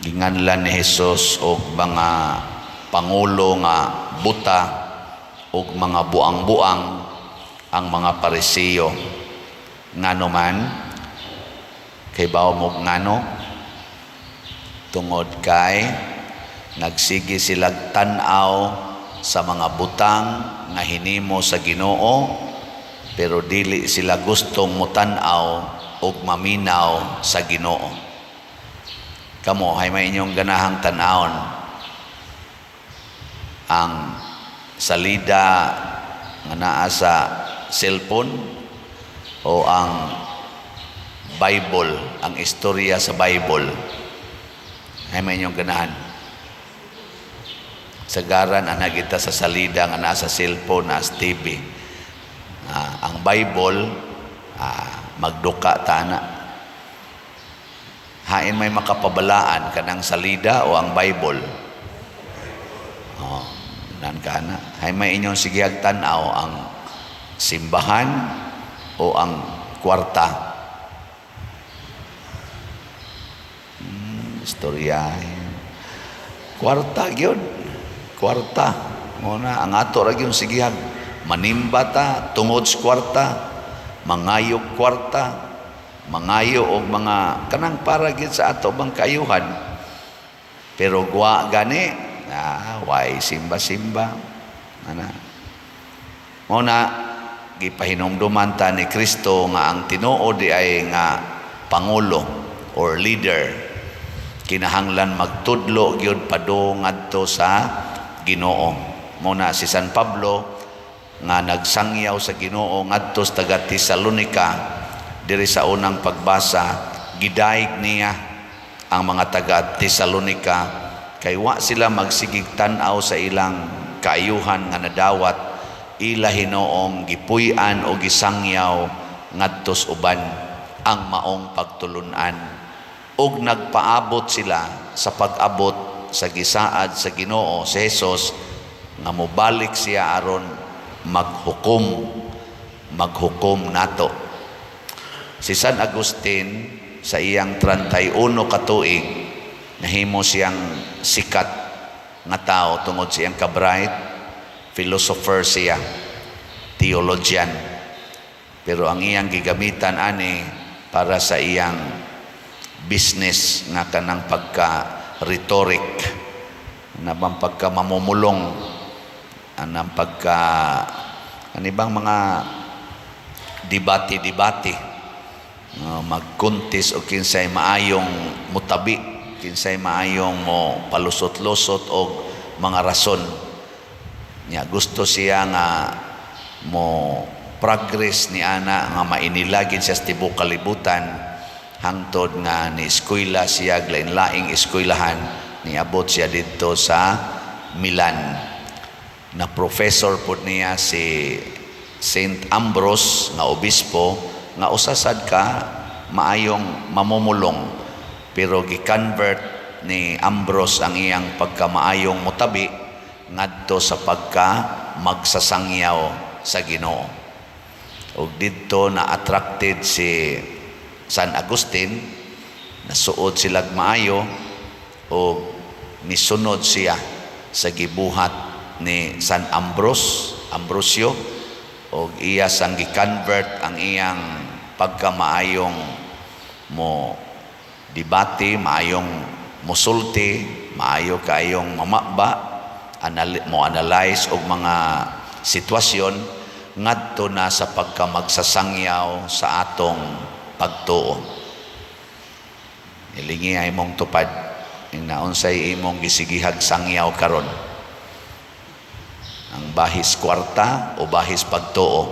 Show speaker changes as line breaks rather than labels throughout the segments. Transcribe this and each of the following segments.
Ginganlan ni Jesus og mga pangulo nga buta og mga buang-buang ang mga Parisiyo. Ngano man? Kay bawo mo ngano? Tungod kay nagsige silag tan-aw sa mga butang nga hinimo sa Ginoo, pero dili sila gustong mutan-aw og maminaw sa Ginoo. Kamo, hay may inyong ganahang tan-awon? Ang salida nga naa sa cellphone o ang Bible, ang istorya sa Bible? Hay may inyong ganahan? Sagaran ana kita sa salida nga naa sa cellphone, naa sa TV. Ang Bible, magduka ta na. Hain may makapabalaan, kanang salida o ang Bible? Oh, nan ka na. Hay may inyong sigihag tan-aw, ang simbahan o ang kwarta? Istorya. Kwarta gyud. Kwarta. Mao na ang ato ra gyud sigihag. Manimba ta tungod sa kwarta, mangayog kwarta, mangayo og mga kanang para gyud sa ato bang kaayuhan. Pero gwa gani, why simba-simba? Ana. Mao na gipahinumduman ta ni Kristo nga ang tinuod di ay nga pangulo or leader kinahanglan magtudlo gyud padung ngadto sa Ginoo. Mao na si San Pablo nga nagsangyaw sa Ginoo ngadto sa taga Tesalonica, diri sa unang pagbasa, gidayeg niya ang mga taga Tesalonica kay wa sila magsigig tan-aw sa ilang kaayuhan nga nadawat, ila hinoong gipuy-an o gisangyaw ngadtos uban ang maong pagtulunan, ug nagpaabot sila sa pag-abot sa gisaad sa Ginoo si Jesus nga mobalik siya aron maghukom nato. Si San Agustin, sa iyang 31 ka tuig, nahimo siyang sikat nga tao tungod sa iyang ka-bright. Philosopher siya, theologian, pero ang iyang gigamitan ani para sa iyang business nga kanang pagka rhetoric na bang pagka mamumulong, anang pagka ani bang mga debate-debate, no, magkuntis o kinsay maayong mutabi, kinsay maayong mo palusot-lusot og mga rason niya. Gusto siya nga mo progress ni ana nga mainilagin siya sa tibuok kalibutan, hangtod nga ni eskwela siya lain-laing eskwelahan, niabot siya didto sa Milan. Na professor pod niya si Saint Ambrose nga obispo, nga usa sad ka maayong mamumulong, pero gi-convert ni Ambrose ang iyang pagkamaayong mutabi ngadto sa pagka magsasangyaw sa Ginoo. Ug didto na attracted si San Agustin, nasuod silag maayo ug misunod siya sa gibuhat ni San Ambrose Ambrosio, og iya sang gi-convert ang iyang pagkamaayong mo debate, maayong musulti, maayo kaayong mamaba, mo analyze og mga sitwasyon, ngadto na sa pagkamagsasangyaw sa atong pagtuo. Ilingi ay imong tupad, unsay imong gisigihag sangyaw karon? Ang bahis kwarta o bahis pagtuo?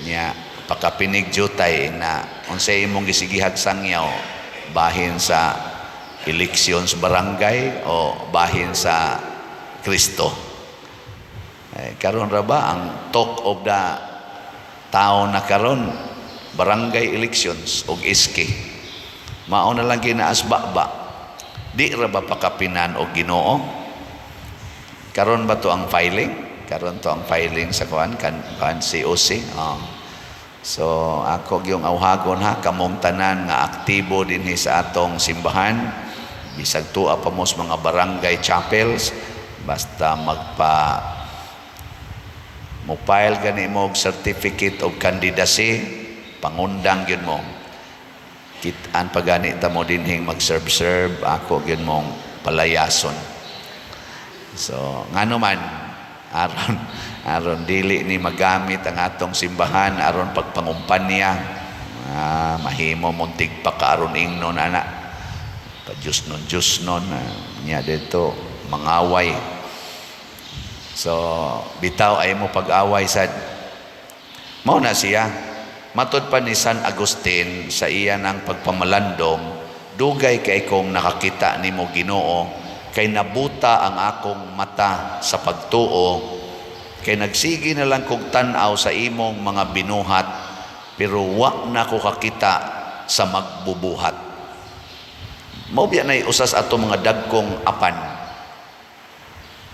Nya pakapinig jutay na unsay imong gisigihag sangyaw, bahin sa elections barangay o bahin sa Kristo? Eh, karon ra ba ang talk of the town na karon, barangay elections og SK. Mao na lang ginaasbaba. Di ra ba pakapinan og Ginoo? Karon ba to ang filing? Karon to ang filing sa kuan kan kuan COC. Oh. So ako gyung awhagon ha, kamong tanan nga aktibo dinhi sa atong simbahan. Bisag tua pa mo sa mga barangay chapels, basta magpa mo file gani mo og certificate of candidacy, pangundang gyud mo. Kit-an pa gani ta mo dinhing mag-serve-serve, ako gyud mong palayason. So, ngano man, aron aron dili ni magamit ang atong simbahan aron pagpangumpanya. Ah, mahimo mong tigpa aron ingnon ana. Pa Diyos nun, Diyos nun, niya dito mangaway. So, bitaw ay mo pag-away sad. Mao na siya. Matod pa ni San Agustin sa iya ng pagpamalandong, "Dugay kay kong nakakita nimo, Ginoo, kay nabuta ang akong mata sa pagtuo, kay nagsige na lang kog tan-aw sa imong mga binuhat, pero wa na ko kakita sa magbubuhat." Mao biya nay usas ato mga dagkong apan.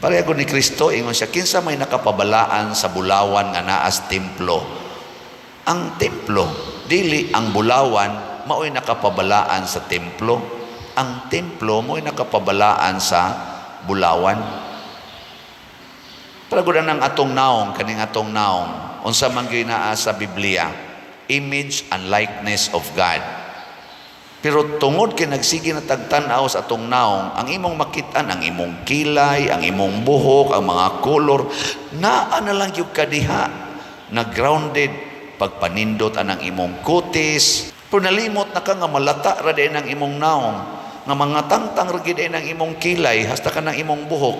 Pareho ni Kristo, ingon siya, "Kinsa may nakapabalaan sa bulawan nga naas templo?" Ang templo, dili ang bulawan mao'y nakapabalaan sa templo. Ang templo mao'y nakapabalaan sa bulawan. Para gud ang atong naong, kaning atong naong, unsa man gyud naa sa Biblia, image and likeness of God. Pero tungod kay nagsige na tagtan-aw sa atong naong, ang imong makitaan, ang imong kilay, ang imong buhok, ang mga kolor, naa na lang gyud kadiha na grounded pagpanindot anang imong kutis. Pero nalimot na ka nga malata ra din ang imong naong, nga mga tangtang ra gid ang imong kilay, hasta ka ng imong buhok.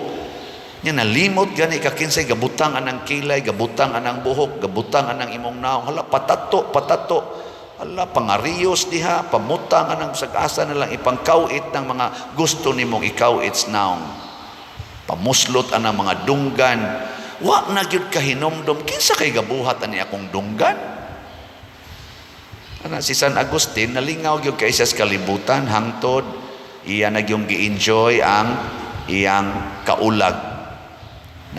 Nya nalimot gani ka kinsay gabutang anang kilay, gabutang anang buhok, gabutang anang imong naong. Hala, patato, patato. Hala, pangariyos diha, pamutang anang sag-asa na lang ipangkawit ng mga gusto nimong ikawit sa naong. Pamuslot anang mga dunggan. Wa na gyud kahinomdom kinsa kay gabuhat ani akong dunggan. Ana si San Agustin, nalingaw gyud kay siya sa kalibutan hangtod iya na gyung gi-enjoy ang iyang kaulag.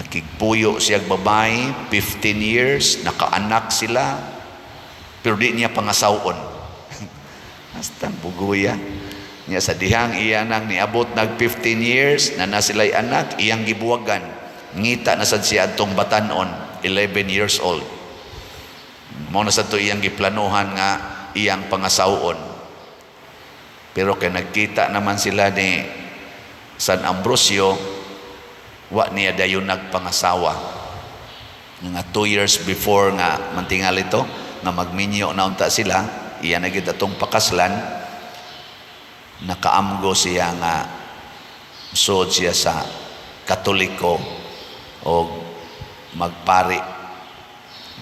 Nakigpuyo siya babae, 15 years, nakaanak sila, pero di niya pangasawon. Hasta buguya. Niya sa dihang iya nang niabot nag 15 years, na na sila'y anak, iyang gibuwagan. Ngita na sad siya adtong batanon, 11 years old. Mao na sad to iyang giplanuhan nga iyang pangasawon. Pero kay nagkita naman sila ni San Ambrosio, wa niya dayon nagpangasawa. Nga 2 years before nga mantingal ito, nga magminyo na unta sila, iya na gyud atong pakaslan, nakaamgo siya nga sud siya sa Katoliko o magpari.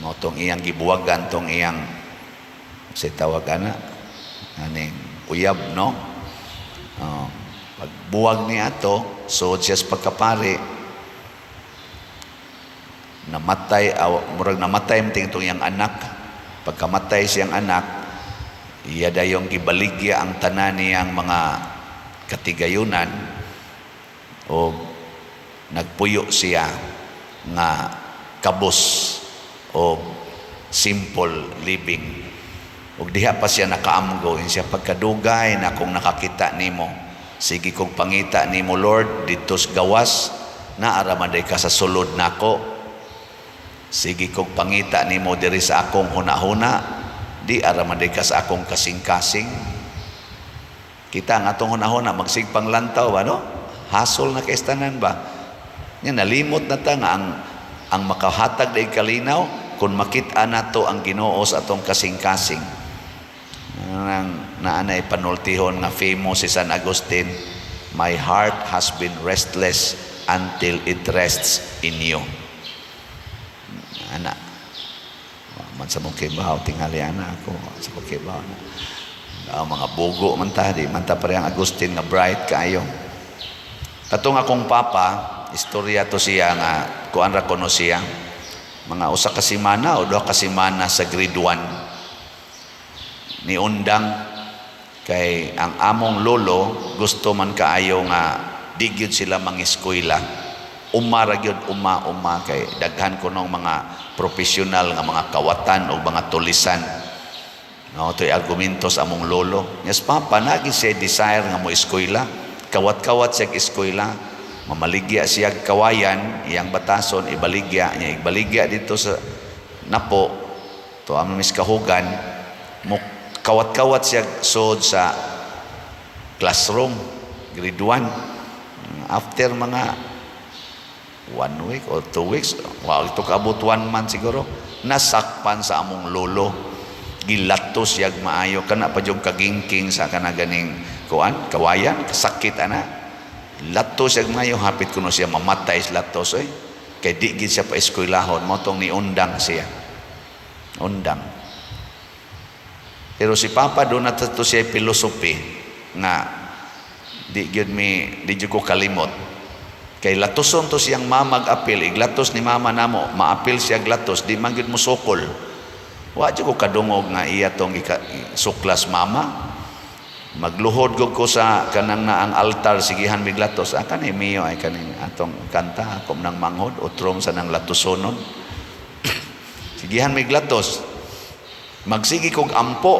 Mo tong iyang gibuwagan tong iyang sa tawag ana aning uyab, no? Oh, pagbuwag niya ato, suod siya sa pagkapari. Namatay aw, murag namatay man itong iyang anak. Pagkamatay siyang anak, iya dayong gibaligya ang tanan niyang mga katigayunan o nagpuyo siya nga kabos o simple living. Ug diha pa siya nakaamgo siya, "Pagkadugay na kung nakakita nimo, sige kog pangita nimo, Lord, didto sa gawas, naa ra man day ka sa sulod nako. Sige kog pangita nimo diri sa akong hunahuna, di ara man day ka sa akong kasing-kasing." Kita ang atong hunahuna magsigpang lantaw ba, no? Hasol na kay tanan ba. Nya nalimot na ta nga ang makahatag day kalinaw kung makita nato ang Ginoo sa atong kasing-kasing. Nang naanay panultihon nga famous si San Agustin, "My heart has been restless until it rests in you." Ana. Man sa mong kibaw, tingali ana ako, sa mong kibaw na. Ang mga bugo man ta, di man ta parehang Agustin nga bright kaayo. Katong akong papa, istorya to siya nga kuan ra kuno siya. Mga 1 ka semana o 2 ka semana sa grade 1. Niundang kay ang among lolo gusto man kaayo nga di gyud sila mangiskwela. Uma ra gyud, uma, uma, kay daghan kunong mga profesional nga mga kawatan o mga tulisan. No, to'y argumento sa among lolo. Yes, papa, nagi siya desire nga mo eskwela. Kawat-kawat siya eskwela, mamaligya siya kawayan, iyang batason ibaligya niya, ibaligya dito sa Napo to ang mis kahugan mo, kawat-kawat siya sod sa classroom, grade 1. After mga 1 week or 2 weeks, wa ito kaabot 1 month siguro, nasakpan sa among lolo, gilatos yag maayo, kana pa yung kagingking sa kana ganing kuan kawayan, kasakit ana. Latos yag maayo, hapit kuno siya mamatay sa latos oy, kay di gid siya pa eskwelahon mo tong niundang siya, undang. Pero si Papa, doon na to siya philosophy nga di gyud mi, di gyud ko kalimot, kay latuson to siyang mama apil, iglatos ni mama namo, maapil siya glatos, di man gyud mosukol. Wa jud ko kadungog nga iya tong suklas mama. Magluhod gud ko sa kanang na ang altar, sigihan miglatos. Ah, kani miyo ay kaning atong kanta ako nang manghod utrom sa nang latusonon. Sigihan miglatos. Magsigi kog ampo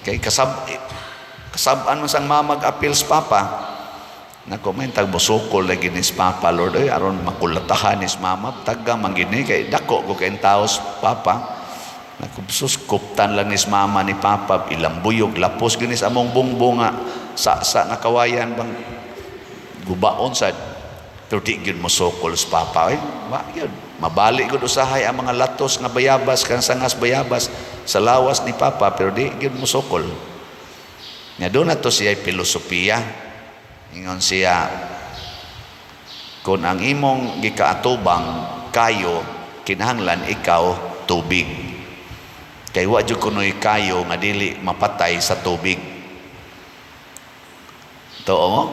kay kasab-an man sang mama mag-apil sa papa. Nako, may tagbusukol lagi ni papa, Lord, ay aron makulatahan ni mama, taga man gini kay dako ko kay taos papa. Naku, sus, kuptan lang ni mama ni papa, ilang buyog, lapos gini sa among bungbong nga sa nga kawayan bang gubaon sad. Pero di gyud mosukol sa papa, ay, wa gyud. Mabali gud usahay ang mga latos nga bayabas, kan sangas bayabas sa lawas ni papa, pero di gyud mosukol. Nga doon na to siya filosofiya. Ingon siya, kung ang imong gikaatubang kayo, kinahanglan ikaw tubig. Kay wa jud kunoy kayo nga dili mapatay sa tubig. Tuo mo?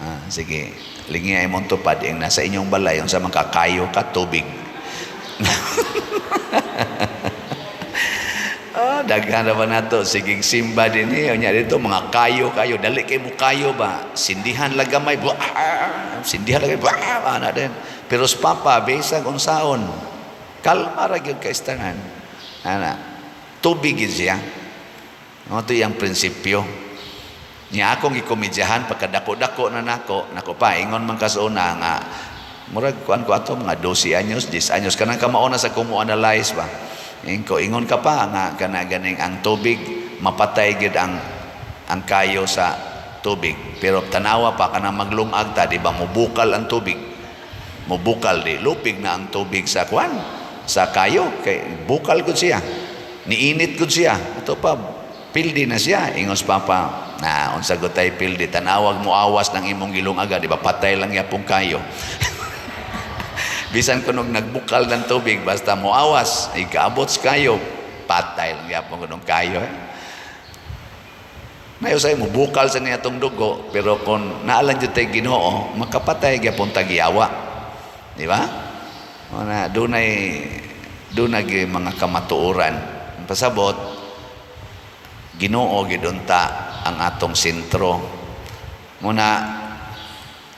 Ah, sige. Lingi ay mong tupad ing nasa inyong balay unsa man kakayo ka tubig. Ah, daghan na ba nato sige simba din eh. Unya dito mga kayo kayo, dali kay mo kayo ba. Sindihan lang gamay, buah, sindihan lang buah, ana din. Pero sa papa bisag unsaon, kalma ra gyud kaistangan. Ana, tubig gyud siya. Mao to iyang prinsipyo. Nya akong gikomedyahan pagkadako-dako na nako, nako pa ingon man ka sa una nga murag kuan ko ato mga 12 anyos, 10 anyos kanang kamao na sa kumo analyze ba. Inko ingon ka pa nga kana ganing ang tubig mapatay gyud ang kayo sa tubig. Pero tanawa pa kanang maglungag ta, di ba mubukal ang tubig. Mubukal di lupig na ang tubig sa kuan sa kayo kay bukal gud siya. Niinit gud siya. Ito pa pildi na siya ingos papa na unsa gud tay pildi, tanawag mo awas ng imong gilungaga, di ba patay lang yapong kayo. Bisan kunog nagbukal ng tubig, basta mo awas ay kaabot sa kayo, patay lang yapong kunong kayo eh. Nayo say mo bukal sa niya tong dugo, pero kung naalan jud tay Ginoo, makapatay gyapon tagyawa. Di ba? Una, dunay dunay mga kamatuoran. Pasabot, Ginoo gid unta ang atong sentro. Muna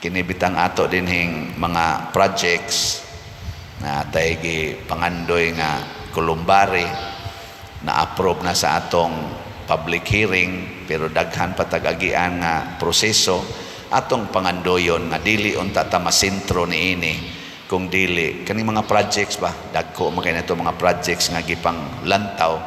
kinibitang ato dinhing mga projects na tay gi pangandoy nga columbary na approve na sa atong public hearing, pero daghan pa tag-agian nga proseso. Atong pangandoyon nga dili unta ta masentro niini kung dili kaning mga projects ba, dagko man kay nato mga projects nga gipang lantaw,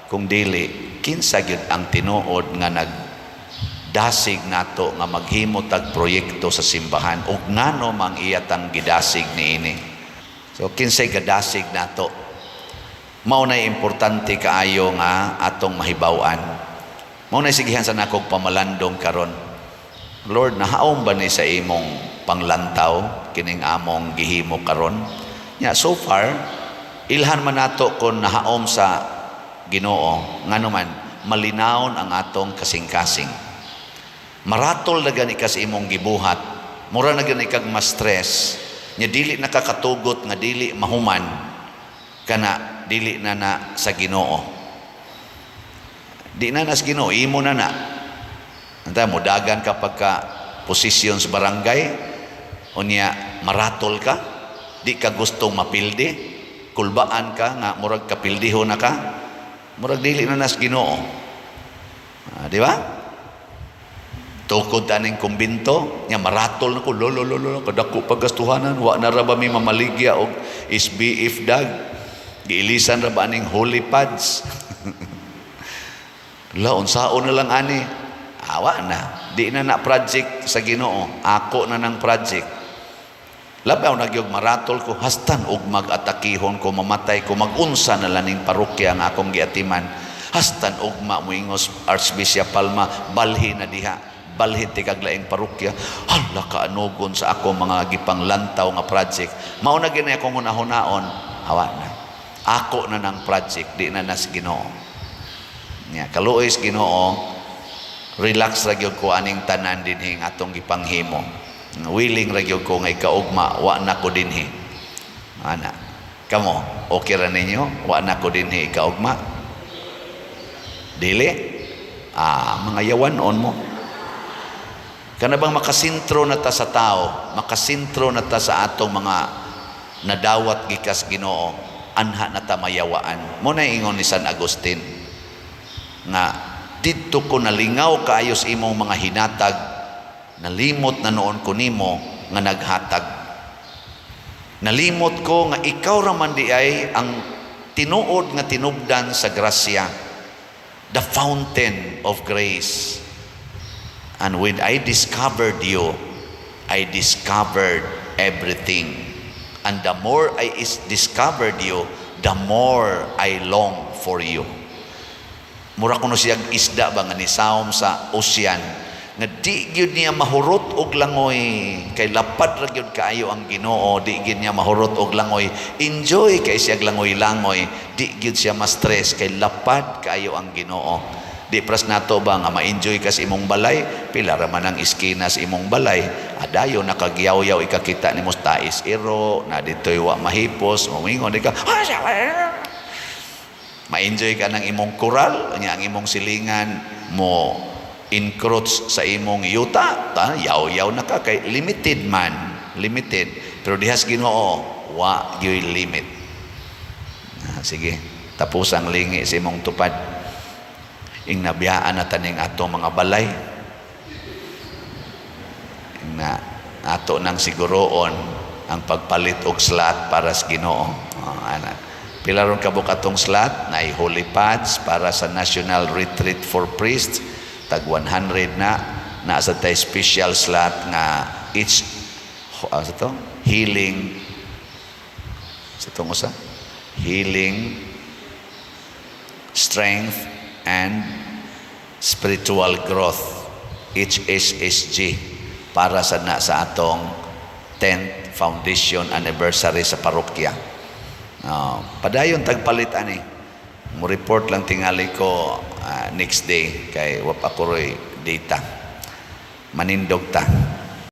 kung dili kinsa gyud ang tinuod nga nagdasig nato nga maghimo tag proyekto sa simbahan ug ngano mang iyatang gidasig niini. So kinsay gadasig nato, mao nay importante kaayo nga atong mahibaw-an. Mao nay sigihan sa nakog pamalandong karon. Lord, nahaom ba ni sa imong panglantaw kining among gihimo karon? Nya so far ilhan man nato kon nahaom sa Ginoo, ngano man malinawon ang atong kasing-kasing. Maratol na gani ka sa imong gibuhat, mura na gani kag ma-stress, nya dili nakakatugot nga dili mahuman kana dili na na sa Ginoo. Di na na sa Ginoo, imo na na. Anta mo dagan kapag ka posisyon sa barangay, unya maratol ka, di ka gustong mapildi, kulbaan ka nga murag kapildiho na ka, murag dili na nas Ginoo. Ah, di ba? Tukod aning kumbinto, nya maratol na ko, lolo, lolo, kadako paggastuhanan, wa na ra ba mi mamaligya og SBF dag? Giilisan ra ba aning holy pads? La, unsaon na lang ani? Awa na. Di na na project sa Ginoo. Ako na ng project. Labaw na gyud maratol ko, hastan og mag-atakihon ko, mamatay ko, magunsa na lang ning parokya ang akong giatiman. Hastan ugma moingos Archbishop Palma, balhi na diha. Balhin ti kag laing parokya. Hala, kaanugon sa ako mga gipanglantaw nga project. Mao na gini akong hunahunaon, awa na. Ako na ng project, di na nas Ginoo. Nya kaluoy sa Ginoo, relax ra gyud ko aning tanan dinhi nga atong gipanghimo. Willing ra gyud ko nga ikaugma wa na ko dinhi. Ana. Kamo, okay ra ninyo? Wa na ko dinhi ikaugma? Dili? Ah, mga yawan-on mo. Kana bang makasintro na ta sa tao, makasintro na ta sa atong mga nadawat gikas Ginoo, anha na ta mayawaan. Mo na ingon ni San Agustin nga didto ko nalingaw kaayo sa imong mga hinatag, nalimot na noon ko nimo nga naghatag. Nalimot ko nga ikaw ra man di ay ang tinuod nga tinubdan sa grasya, the fountain of grace. And when I discovered you, I discovered everything. And the more I is discovered you, the more I long for you. Mura kuno siyang isda ba nga nisawom sa ocean nga di gyud niya mahurot og langoy kay lapad ra gyud kaayo ang Ginoo, di gyud niya mahurot og langoy. Enjoy kay siya langoy-langoy, di gyud siya ma-stress kay lapad kaayo ang Ginoo. Di pras nato ba nga ma-enjoy ka sa imong balay, pila ra man ang iskina sa imong balay, adayo nakagyaw-yaw ikakita nimo tais iro na dito'y wa mahipos, moingon di ka, ma-enjoy ka ng imong koral, nya ang imong silingan mo encroach sa imong yuta, ta yaw-yaw na ka kay limited man, limited. Pero dihas Ginoo, wa gyoy limit. Ah, sige, tapos ang lingi sa imong tupad. Ing nabiyaan na taning ato mga balay. Ing na ato nang siguroon ang pagpalit og slot para sa Ginoo. Oh, ana. Pila ron kabuk atong slot na holy pads para sa National Retreat for Priests, tag 100 na naa sa tay special slot nga each sa to healing, sa itong usa, healing, strength and spiritual growth, HSSG, para sa na sa atong 10th foundation anniversary sa parokya. Padayon tagpalit ani. Mo report lang tingali ko next day kay wa pa ko roy data. Manindog ta.